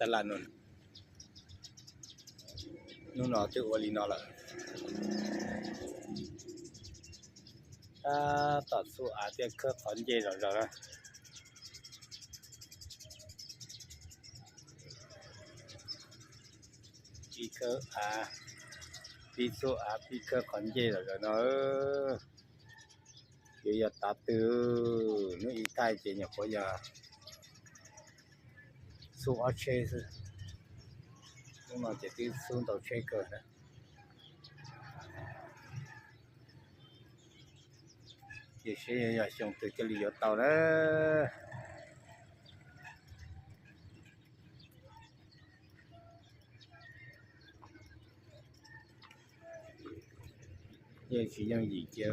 taj laj no. Hnub no twb ua li no lawm. Tab tom txhub av thiab khawb qhov ncej zom zaws na. Pib khawb av, pib txhub av, pib khawb qhov ncej zom zaws no. Yuav yog tav twg, hnub ib thaij ces nyuam qhuav yog txhub ob tsheb xwb. Hnub no ces twb txhub ntau tsheb kawg na. Ces seb yuav yog xyoo twg thiaj li yuav tau na. Yeej tsis yooj yim cia.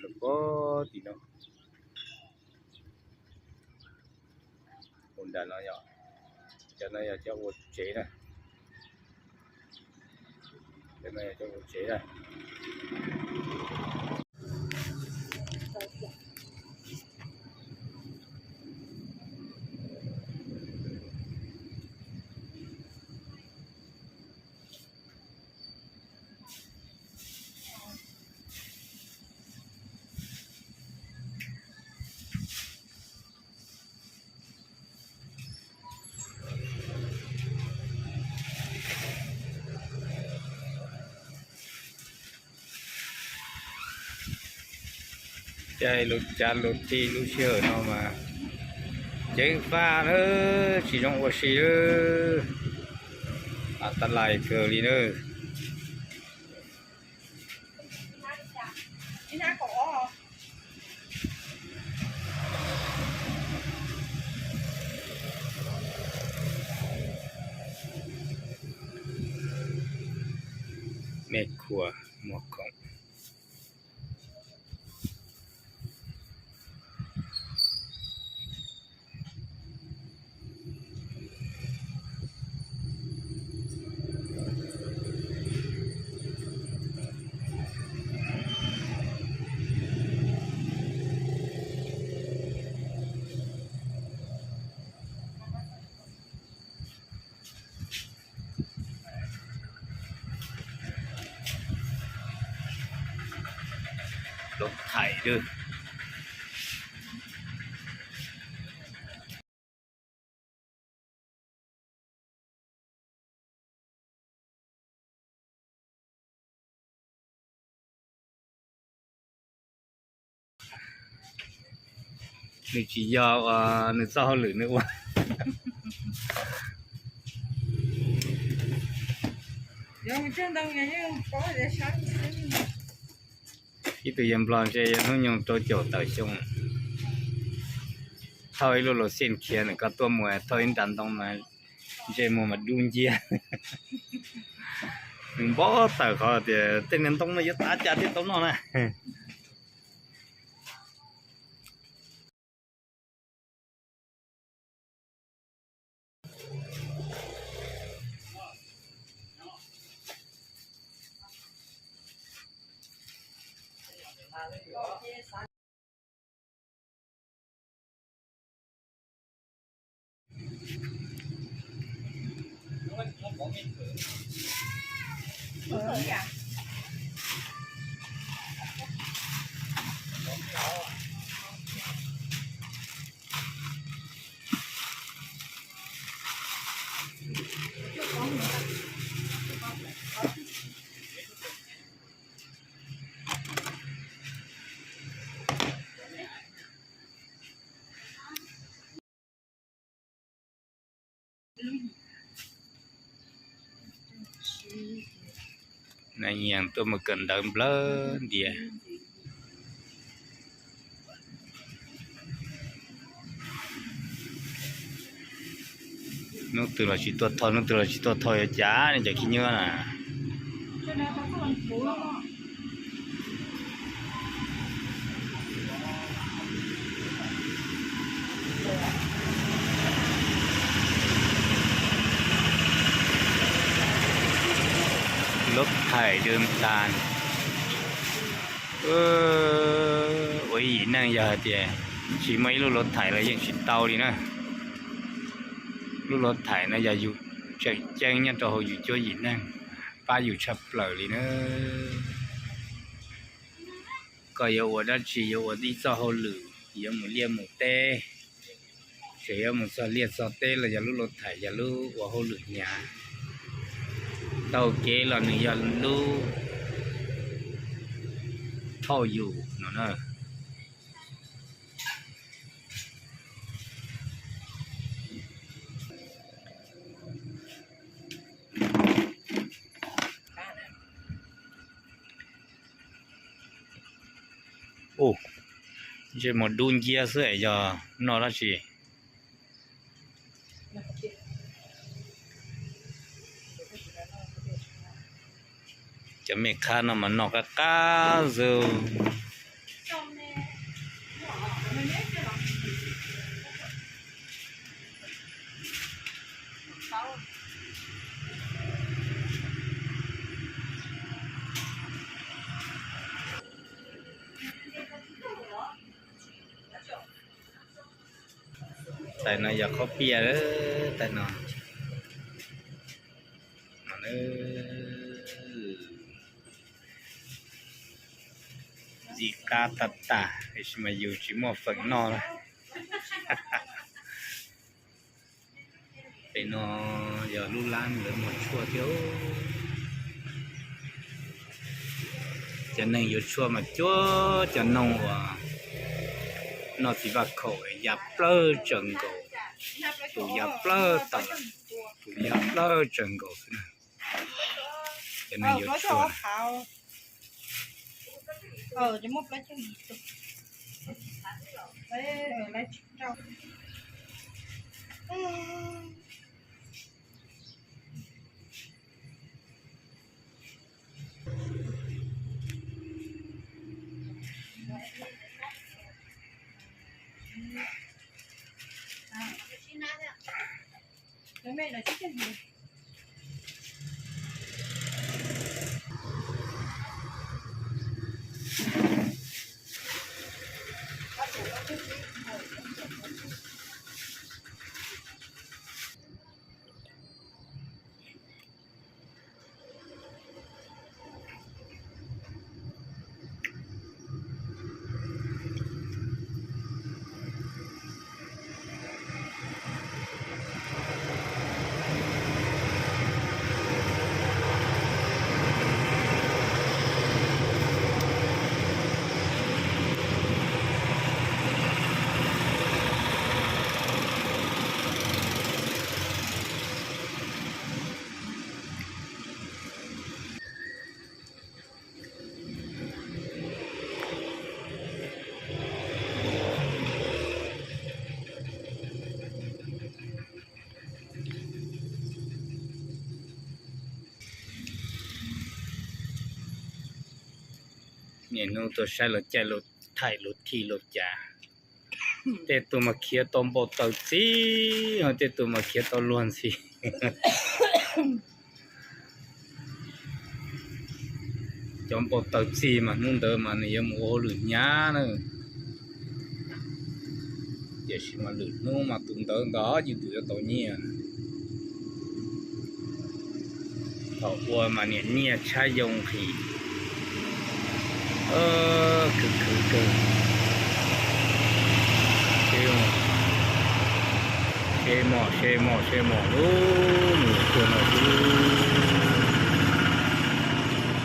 Lub pob tim no, tus nram no yog, cov no yog cov ua tsev na. Cov no yog cov ua tsev na. Caij lub cav lub tij lub sij hawm no mas ceev faj lawm, tsis zoo ua si lawm. Av tab lais kawg li na. Mej Khuam, Muag Khoom. Lub thaiv lawm. Nws tsis yog uas nws txoj hauj lwm nws ua. Ib tug yawg Nplog ntshe yog hnub nyoog rau caum tawm xyoo, thauj ib lub los xij khiav ntawm ko tuaj mus thauj ib nra ntoo mas ntsej muag mas dub nciab. Nws npau taws qhov tias tej niag ntoo no yuav tav cas thiaj tau noj na. Nab Nyiag tuaj mus kawm ntawv nplawg ntias. Hnub twg los tsis tuaj thauj, hnub twg los tsis tuaj thauj yuav cas ne cov khib nyiab na. Lub thaim dw tas. Ua ib yim neej yog hais tias tsis muaj ib lub lub thaim los yeej tsis tau li na. Lub lub thaim no yog yus tseem ceeb nyob rau hauv yus cuab yim neej, pab yus tshaj plaws li na. Koj yuav ua dab tsi, yuav ua ib txoj hauj lwm, yuav mus liaj mus teb, tseem yuav mus txog liaj txog teb los yog lub lub thaim yog lub ua hauj lwm hnyav. Taug kev los nws yog lub thauj yus no na. Ntsej muag dub nciab xwb es yog noj dab tsi? Cov me khab no mas noj qab qab xwb. Tais no yog khaub piaj, tais no. Ntxim qab tag tag, tiam sis mas yus tsis muaj feem noj na. Pem no yog lub lab lawv muag tshuaj thiab. Cov neeg yuav tshuaj mas cuab cov noog uas noj txiv vaj khaum ya plawg tsawv nkaus, tus ya plawg tawm, tus ya plawg tsawv nkaus xwb na. Cov neeg yuav tshuaj. Niaj hnub tuaj saib luag caij luag thaim luag thij luag cav. Tej tug mas khiav tau npau taws txi, ho tej tug mas khiav tau luag ntxhi. Cov npau taws txi mas hnub ntawd mas nws yuav mus ua hauj lwm hnyav na. Tiam sis mas lwm hnub mas tus ntawd ntag yus tus yuav tau nyiaj. Thaum ua mas niam nyiaj tshab yoo nqhis. Khwv khwv kawg. Seb mos seb mos seb mos lub mus tuag no xwb.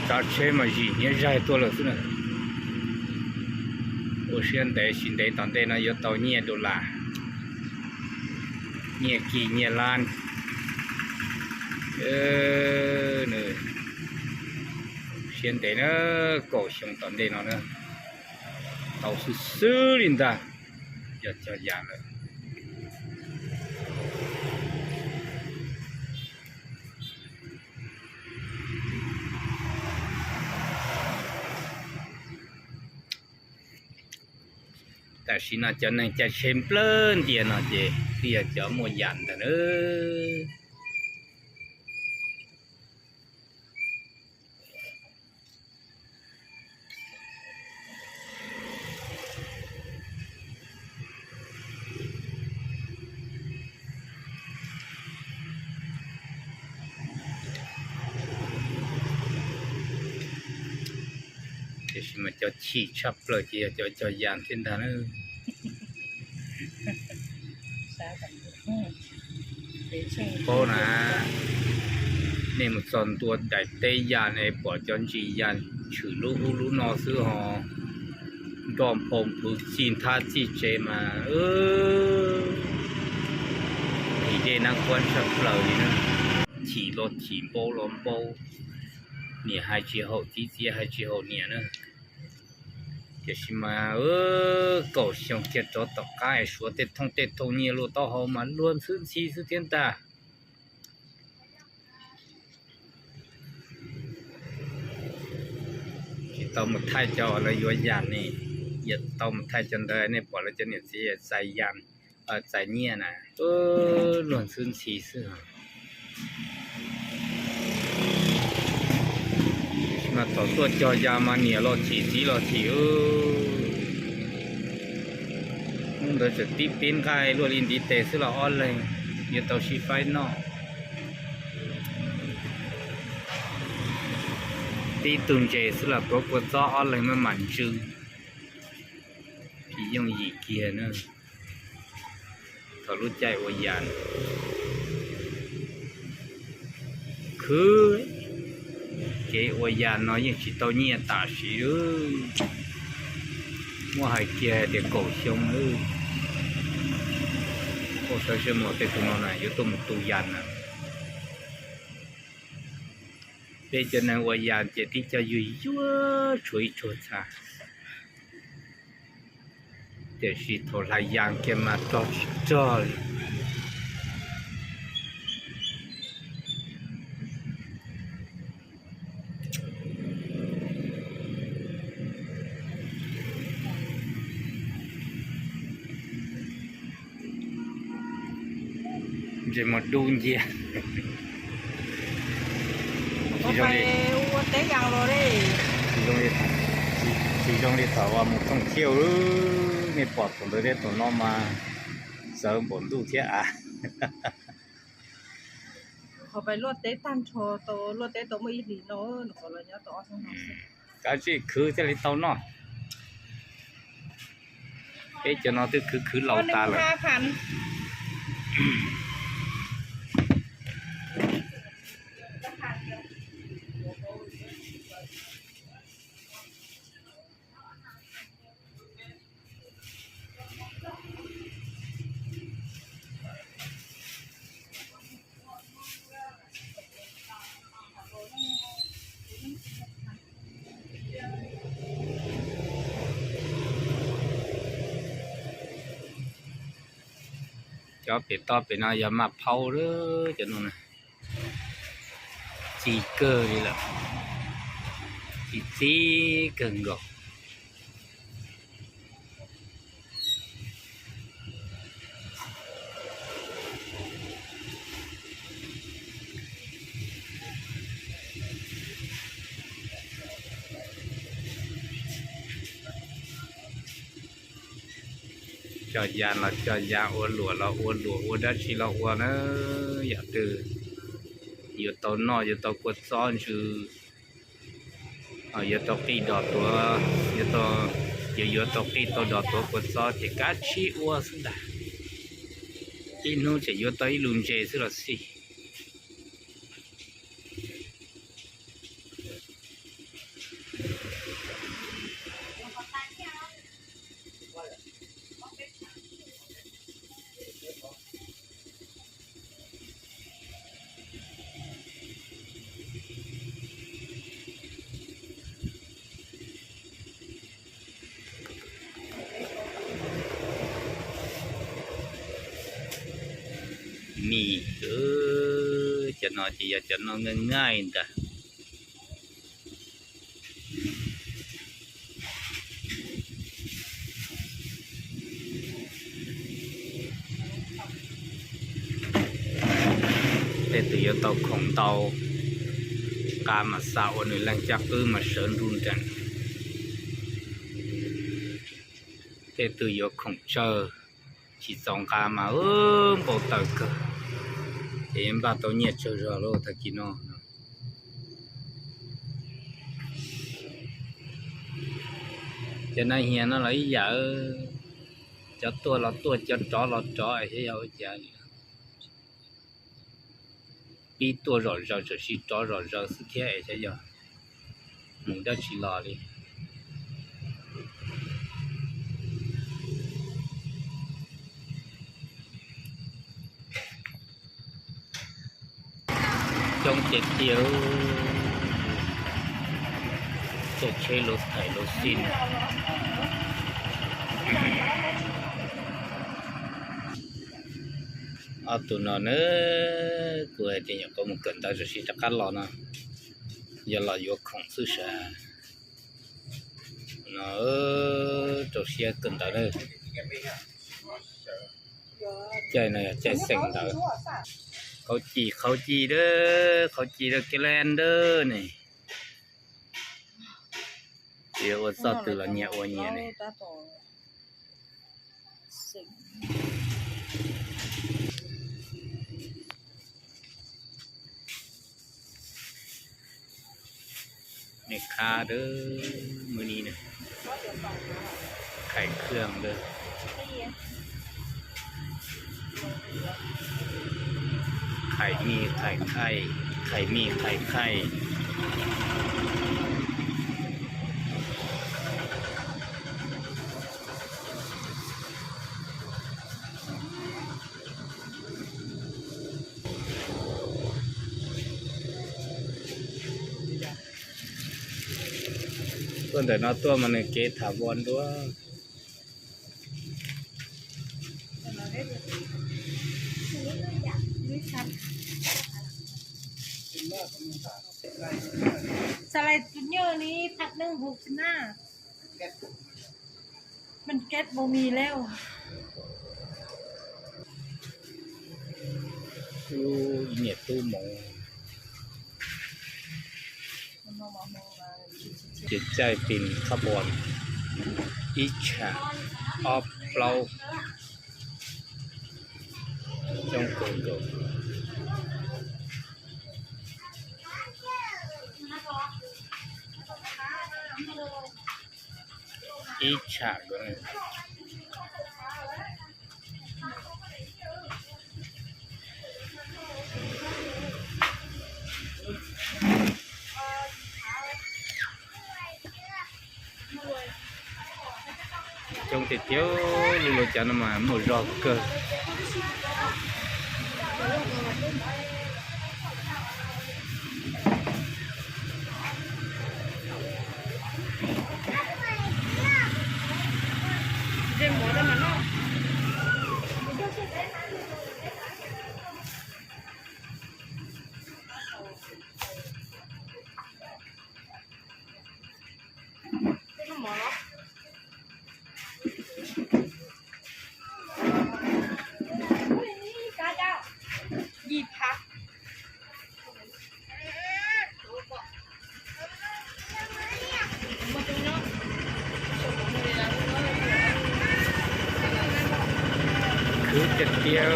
Tsav tsheb mas zim hniav zaig tuaj lawm xwb na. Ua siab ntev, sim ntev tom ntej no yuav tau nyiaj dollar, nyiaj kis nyiaj lab. Siab ntev na, kaum xyoo tom ntej no na, tau xwb xwb li ntag. Yog cov yam lawm. Tam sim no cov neeg caij tsheb nplawg ntias no ces twb yog cov muaj yam ntag na. Tab sis mas cov chim tshaj plaws ces yog cov cog yas thiab ntag na. Paub na, nej mus txog ntua daim teb yas ne pom cov ntsis yas tshwm lub ub lub no xwb ho nroj nphoo pw txij nthab txij tsev mas phim dej nab quab tshaj plaws li na. Chim los chim, npau los npau, niam hais tsis haum txiv, txiv hais tsis haum niam na. Tiam sis mas kaum xyoo kiag rov tom qab es suav tej thooj tej thooj nyiaj luaj taub hau mas luag ntxhwb ntxhi xwb thiab ntag. Tsis tau mus thaij cov uas lawv yuav yas ne, yog tau mus thaij cov ntawd nej pom lawv cov niam txiv txais yas, txais nyiaj na, luag ntxhwb ntxhi xwb. Mas thaum tuaj cog yas mas niam los chim txiv los chim. Hnub ntawd tseem tib pib nqaij luaj li ntiv tes xwb los ob leeg yuav tau sib faib noj. Tib tug ntses xwb los pluav kua txob ob leeg maj mam ntsw. Tsis yooj yim kiag na. Thaum lub caij ua yas khwv, kev ua yas no yeej tsis tau nyiaj tam sim. Muab hais kiag hais tias kaum xyoo, ua sawv sawv mus tej tus no na yuav tuaj mus tu yas na. Peb cov neeg ua yas ces tib co yuag yuag tshuav ib tsuag txha, tiam sis thaum hlais yas kiag mas rog tsis rog li. Ntses mas dub nciab. Tsis zoo li, tsis zoo li thaum uas mus thooj thiaj, nej pom thaum ntawd thiab thaum no mas txawv npaum ntuj thiab av. Kav tsij khwv thiaj li tau noj. Peb cov no twb khwv khwv laus tas lawm. Cov pem toj pem no yog maj phaub lawm cov no na. Txi kawg li lawm, txi txi kawg nkaus. Cog yas los cog yas, ua luam los ua luam, ua dab tsi los ua na, yam twg yuav tau noj yuav tau kua txob ntsw, yuav tau qij dos tuav, yuav, yuav tau qij tau dos tuav kua txob ces kav tsij ua xwb ntag. Ib hnub tseem yuav tau ib lub ntses xwb los xij. Mis, cov no ces yog cov noj nqaij nqaij ntag. Tej tus yuav tau khoom ntau, nqa mas xa ua nws leej caj qwb mas sawv nruj nreem. Tej tus yuav khoom tsawg, tsis txaus nqa mas npau taws kawg, ces npaj tau nyiaj tsawg zog lawm tag kis no. Cov na hias no los ib yam, cov tuaj los tuaj, cov rov los rov, xyov yog ua cas li. Pib tuaj zom zaws txawm sis rov zom zaws xwb thiab es xyov yog mus dab tsi los li. Coob tiag tiag, caij tsheb luv thaim luv xij. Ob tug no na, kuv hais tias nyuam qhuav mus kawm ntawv txawm sis rov qab los no, yog los yuav khoom xwb sav. No rau siab kawm ntawv na. Caij no yog caij xeem ntawv. Qhauv ci, qhauv ci dab, qhauv ci dab kev len dab ne. Tsis ua txoj twg los nyias ua nyias ne. Nej khab dab, muaj ni na, khais khw dab, khais mij khais khaij, khais mij khais khaij. Tuaj ntawm no tuaj mas nws kev tham vo nruab. Xav lais tus nyuj ni thaj neeb hauv tsis na. Meej keb mus mis lawm. Ib niam tub mus ces caij pin khab pos ib tsham ob plaub coob kawg nkaus. Ib tsham. Coob tiag tiag, lub luav cav no mas muaj zog kawg. Khwv tiag tiag,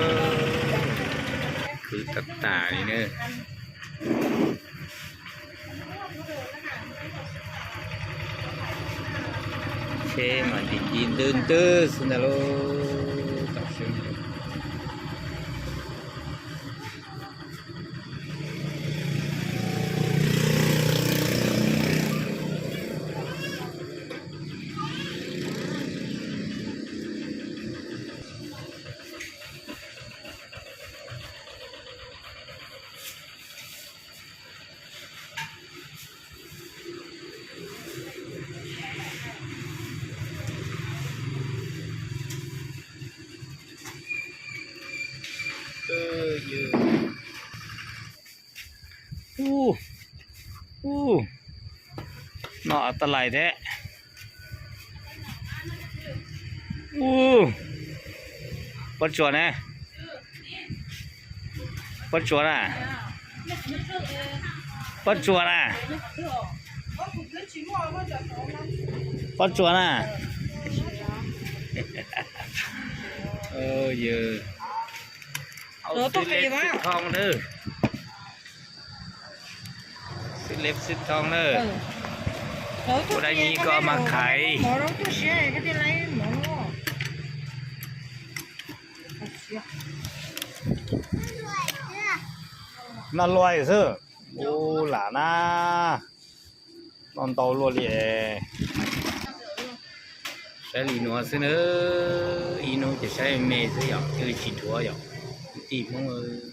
khwv tas tas li na. Tsheb mas nti nti ntwg ntwg xwb ntag lauj. Tam sim Ub, ub, no tas lais thiab. Ub, pob tsuas na, pob tsuas na, pob tsuas na, pob tsuas na. Yawg, xib leb xib thoob na, xib leb xib thoob na. Ua dab nyib koj mas khaiv. Noj luaj xwb. Ub lam na, noj ntau luaj li. Saib li nuav xwb na, ib hnub ces saib me xwb yom, thiaj li tsis dhuav yom. Kwv tij Hmoob